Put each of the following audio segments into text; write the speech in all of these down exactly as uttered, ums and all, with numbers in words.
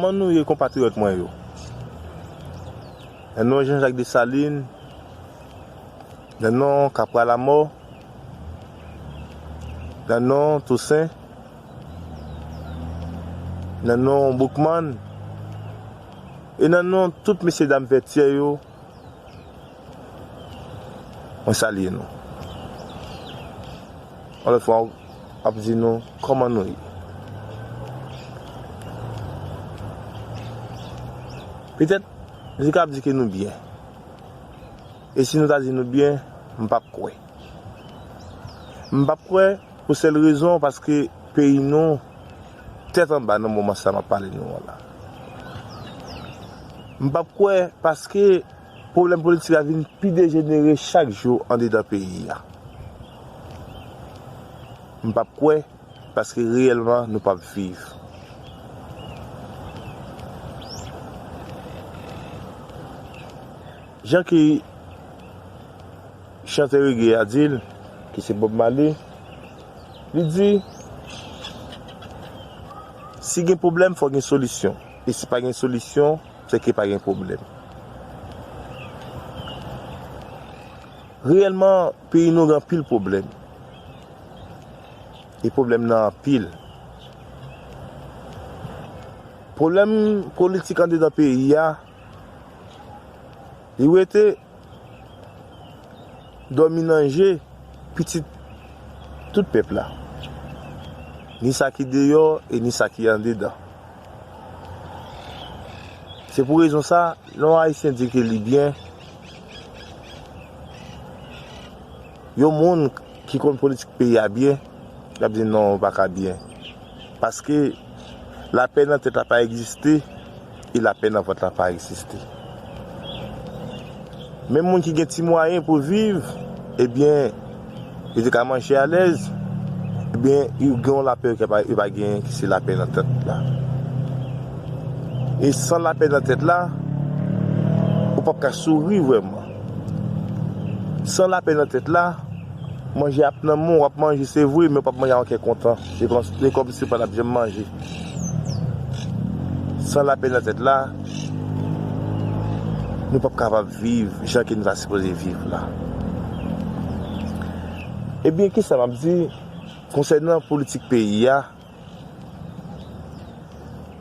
Kòman nou ye, konpatriyòt mwen yo? Nan non Jean-Jacques Dessalines, nan non Capra Lamort, nan non Toussaint, nan non Boukman, e nan non tout mesyedam Vètyè yo, mwen salye nou. Yon lòt fwa, ap di nou kòman nou ye. Petèt, nou te ka ap di ke nou byen. E si nou ta di nou byen, m p ap kwè. M p ap kwè pou sèl rezon, paske peyi nou tèt anba nan moman sa m ap pale nou an la. M p ap kwè paske pwoblèm politik la vin pi dejenere chak jou andedan peyi a. M p ap kwè paske reyèlman nou p ap viv. Jan ke chantè reggae a di l, ki se Bob Marley, li di, si gen pwoblèm, fò gen solisyon. E si pa gen solisyon, se ke pa gen pwoblèm. Reyèlman, peyi nou gen anpil pwoblèm. E pwoblèm nan anpil. Pwoblèm politik andedan peyi a, li rete dòmi nan je pitit tout pèp la. Ni sa ki deyò e ni sa ki andedan. Se pou rezon sa, lè yon Ayisyen di ke li byen, yon moun ki konn politik peyi a byen, l ap di non, ou pa ka byen. Paske lapè nan tèt la pa egziste, e lapè nan vant la pa egziste. Menm moun ki gen ti mwayen pou viv, ebyen, yo te ka manje alèz, ebyen, yo gen yon lapè yo pa, yo pa genyen, ki se lapè nan tèt la. E san lapè nan tèt la, ou p ap ka souri vrèman. San lapè nan tèt la, manje ap nan men w, w ap manje, se vre, men w p ap manje ak yon kè kontan. Se kòm, se kòmsi w pa t ap janm manje. San lapè nan tèt la, nou p ap kapab viv jan ke nou ta sipoze viv la. Ebyen, kisa m ap di konsènan politik peyi a?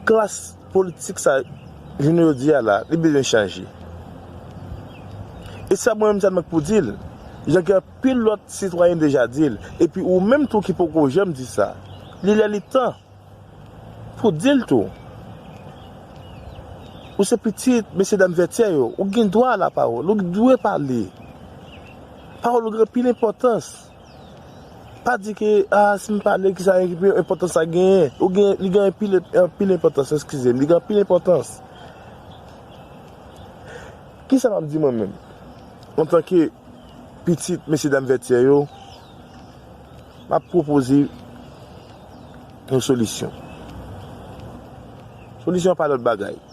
Klas politik sa, jounen jodi a la, li bezwen chanje. E sa mwen menm sèlman k pou di l, jan gen anpil lòt sitwayen deja di l, epi ou menm tou ki poko janm di sa, li lè li tan pou di l tou. Ou se pitit mesyedam Vètyè yo, ou gen dwa a lapawòl, ou dwe pale. Pawòl ou gen anpil enpòtans. Pa di ke, a, si m pale, kisa enpòtans sa genyen? Ou gen, li gen anpil, anpil enpòtans, eskize m, li gen anpil enpòtans. Kisa m ap di mwen menm? Antanke pitit mesyedam Vètyè yo, m ap pwopoze yon solisyon. Solisyon an pa lòt bagay.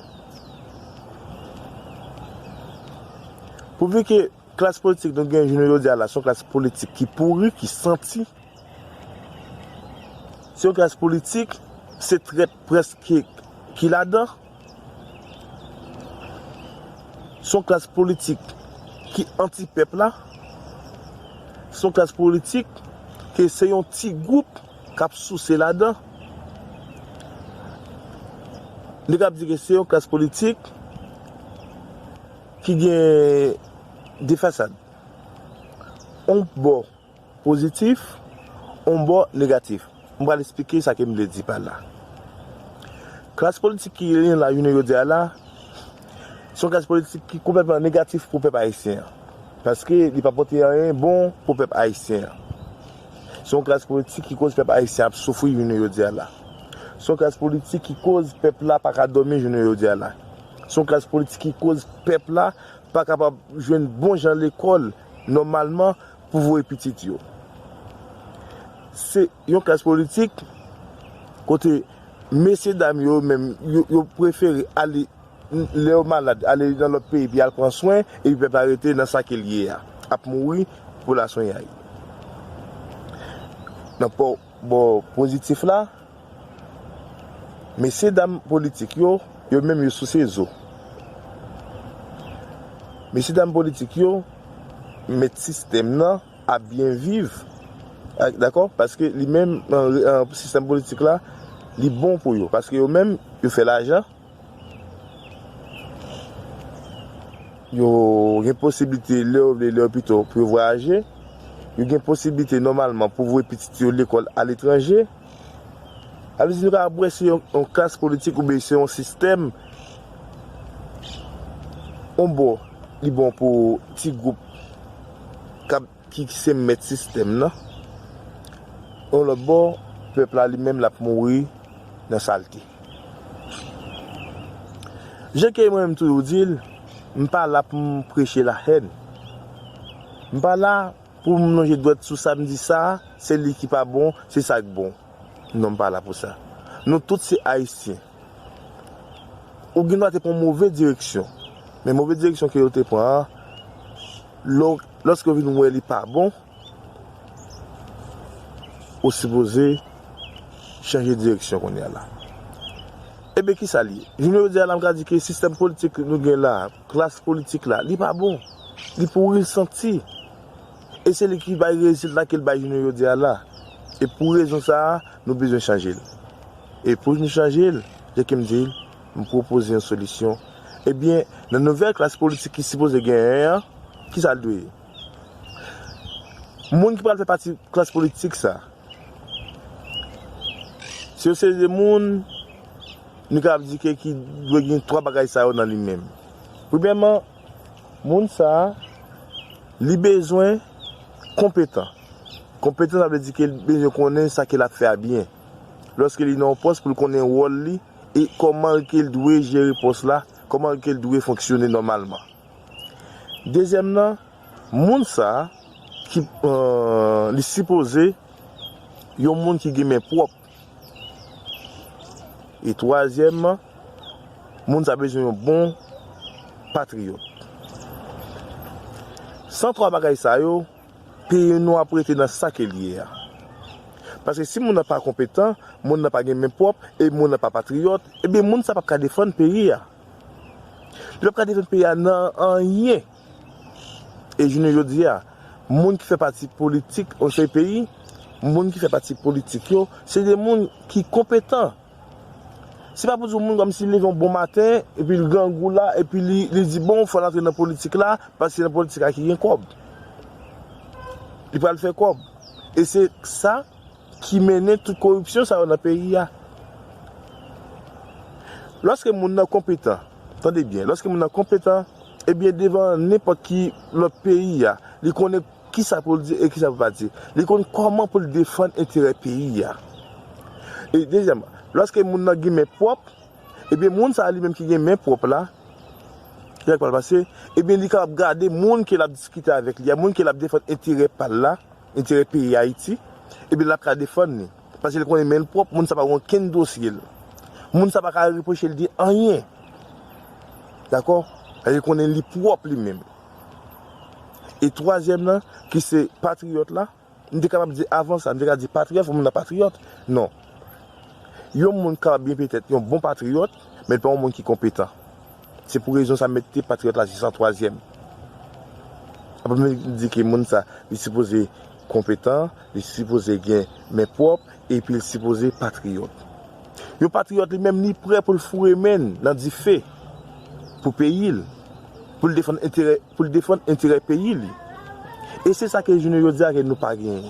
Pouvi ke klas politik nou gen jounen jodi a la, se yon klas politik ki pouri, ki santi. Se yon klas politik, se trèt prèske ki ladan. Se yon klas politik ki anti pèp la. Se yon klas politik ke se yon ti gwoup k ap souse ladan. Li k ap di ke se yon klas politik ki gen de fasad. Yon bò pozitif, yon bò negatif. M pral esplike sa ke m vle di pa la. Klas politik ki genyen la jounen jodi a la, se yon klas politik ki konplètman negatif pou pèp ayisyen an. Paske li pa pote anyen bon pou pèp ayisyen an. Se yon klas politik ki koz pèp ayisyen ap soufri jounen jodi a la. Se yon klas politik ki koz pèp la pa ka dòmi jounen jodi a la. Se yon klas politik ki koz pèp la pa kapab jwenn bon jan lekòl nòmalman pou voye pitit yo. Se yon klas politik kote mesye dam yo menm, yo, yo prefere ale, lè yo malad, ale nan lòt peyi pou y al pran swen, epi pèp la rete nan sa ke l ye a, ap mouri pou l al swenyay. Nan bò, bò pozitif la, mesye dam politik yo, Yo menm yo souse zo. Mesye dam politik yo, mèt sistèm nan ap byen viv. Dakò? Paske li menm, sistèm politik la, li bon pou yo. Paske yo menm, yo fè lajan. Yo gen posiblite, lè yo vle, lè yo pito, pou yo vwayaje. Yo gen posiblite, nòmalman, pou voye pitit yo lekòl aletranje. Sa vle di nou ka wè se yon, yon klas politik oubyen se yon sistèm. Yon bò, li bon pou ti gwoup k ap, ki, ki se mèt sistèm nan. Yon lòt bò, pèp la li menm l ap mouri nan salte. Jan ke mwen menm toujou di l, m pa la pou m preche lahèn. M pa la pou m lonje dwèt sou sa m di sa, se li ki pa bon, se sa k bon. Non, m pa la pou sa. Nou tout se Ayisyen. Ou gen dwa te pran move direksyon. Men move direksyon ke yo te pran an, lò-, lòske w vin wè li pa bon, ou sipoze chanje direksyon kounye a la. Ebyen, ki sa l ye? Jounen jodi a la, m ka di ke sistèm politik nou gen la, klas politik la, li pa bon. Li pouri l santi. E se li ki bay rezilta ke l bay jounen jodi a la. E pou rezon sa a, nou bezwen chanje l. E pou nou chanje l, jan ke m di l, m pwopoze yon solisyon. Ebyen, nan nouvèl klas politik ki sipoze genyen an, ki sa l dwe ye? Moun ki pral fè pati klas politik sa, se yon seri de moun, nou kapab di ke ki dwe gen twa bagay sa yo nan li menm. Premyèman, moun sa a, li bezwen konpetan. Konpetan, sa vle di ke l bezwen konnen sa ke l ap fè a byen. Lòske li nan yon pòs, pou l konnen wòl li e kòman ke l dwe jere pòs la, kòman ke l dwe fonksyone nòmalman. Dezyèm nan, moun sa a ki, eh, li sipoze yon moun ki gen men pwòp. E twazyèmman, moun sa bezwen yon bon patriyòt. San twa bagay sa yo, peyi nou ap rete nan sa ke l ye a. Paske si moun nan pa konpetan, moun nan pa gen men pwòp, e moun nan pa patriyòt, ebyen moun sa p ap ka defann peyi a. Li p ap ka defann peyi a nan anyen. E jounen jodi a, moun ki fè pati politik yon seri peyi, moun ki fè pati politik yo, se de moun ki konpetan. Se pa pou di yon moun kòmsi li leve yon bon maten, epi l grangou la, epi li, li di, "Bon, fò l antre nan politik la, paske se nan politik la ki gen kòb." Li pral fè kòb. E se sa ki mennen tout koripsyon sa yo nan peyi a. Lòske moun nan konpetan, tande byen, lòske moun nan konpetan, ebyen, devan nenpòt ki lòt peyi a, li konnen kisa pou l di e kisa pou l pa di. Li konn kòman pou l defann enterè peyi a. E dezyèmman, lòske moun nan gen men pwòp, ebyen, moun sa a li menm ki gen men pwòp la, ki sa k pral pase? Ebyen, li kapab gade moun ke l ap diskite avèk li a, moun ke l ap defann enterè pa l la, enterè peyi Ayiti, ebyen, l ap ka defann li. Paske l konnen men l pwòp, moun sa pa gen okenn dosye l. Moun sa pa ka repwoche l de anyen. Dakò? Paske l konnen li pwòp li menm. E twazyèm nan, ki se patriyòt la, m te kapab di avan sa, m te ka di patriyòt, fò moun nan patriyòt. Non. Yon moun kapab byen petèt yon bon patriyòt, men l pa yon moun ki konpetan. Se pou rezon sa m mete patriyòt la jis an twazyèm. Apre m di ke moun sa, li sipoze konpetan, li sipoze gen men pwòp, epi l sipoze patriyòt. Yon patriyòt li menm, li prè pou l foure men l nan dife pou peyi l, pou l defann enterè, pou l defann enterè peyi li. E se sa ke jounen jodi a ke nou pa genyen.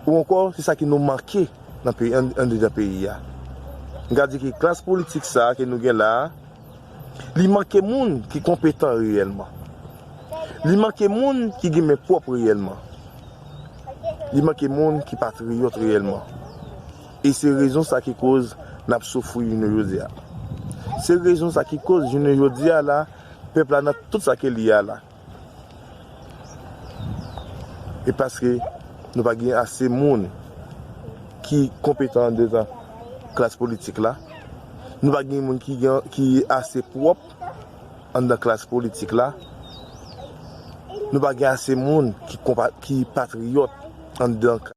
Ou ankò, se sa ke nou manke nan peyi, an, andedan peyi a. M ka di ke klas politik sa a ke nou gen la a, li manke moun ki konpetan reyèlman. Li manke moun ki gen men pwòp reyèlman. Li manke moun ki patriyòt reyèlman. E se rezon sa ki koz n ap soufri jounen jodi a. Se rezon sa ki koz jounen jodi a la, pèp la nan tout sa ke li ye a la. E paske nou pa gen ase moun ki konpetan anndan klas politik la, nou pa gen moun ki gen, ki ase pwòp anndan klas politik la, nou pa gen ase moun ki konpa-, ki patriyòt anndan